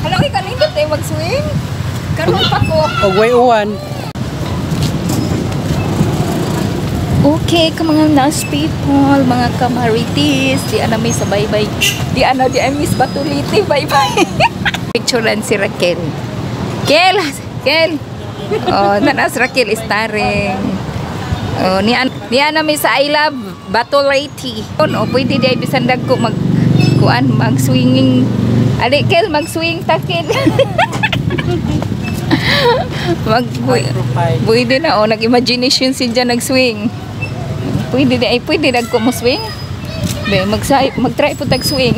Hala, oy, kanindot eh mag-swing. Karon pa ko. Og way uwan. Okay, ka mga nice people, mga kamaritis, di ana may sa bye-bye. Di ana di ay Miss Batuliti, bye-bye. Picturean si Raquel. Kel, Kel. Oh, tanas Raquel starring. Oh, ni ana may sa I Love Batuliti. Oh, pwede di ay bisan dagko mag kuan mag swinging. Ali Kel, mag swing ta Kel. Mag Profile. Pwede na, oh, nag-imagination si dyan nag-swing. Pwede na, ay pwede nag mo swing. Be, mag-try po tag swing.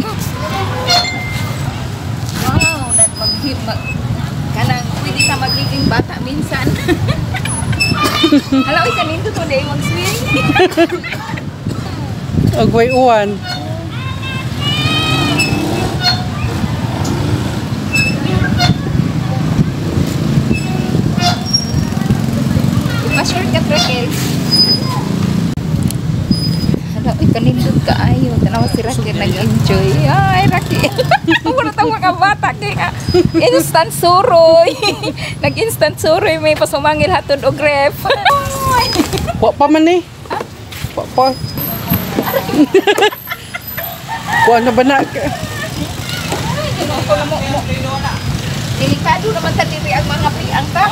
Wow, that mag, mag kanang pwede ka magiging bata minsan. Hala, oy, kanindot to day mag-swing. Og way uwan. Pa-shortcut, Raquel. Hala, uy, kanindot ka ayo. Tanawa si Raquel nag-enjoy. Ay, Raquel. Wala tawag ka bata kay instant suroy. Nag-instant suroy may pasumangil hatod og ref. Ay. Wa pa man eh. Wa pa. Kuan na ba na? Ay, Ginoo ko mo, mo. Delikado naman sa diri ang mga piang ta.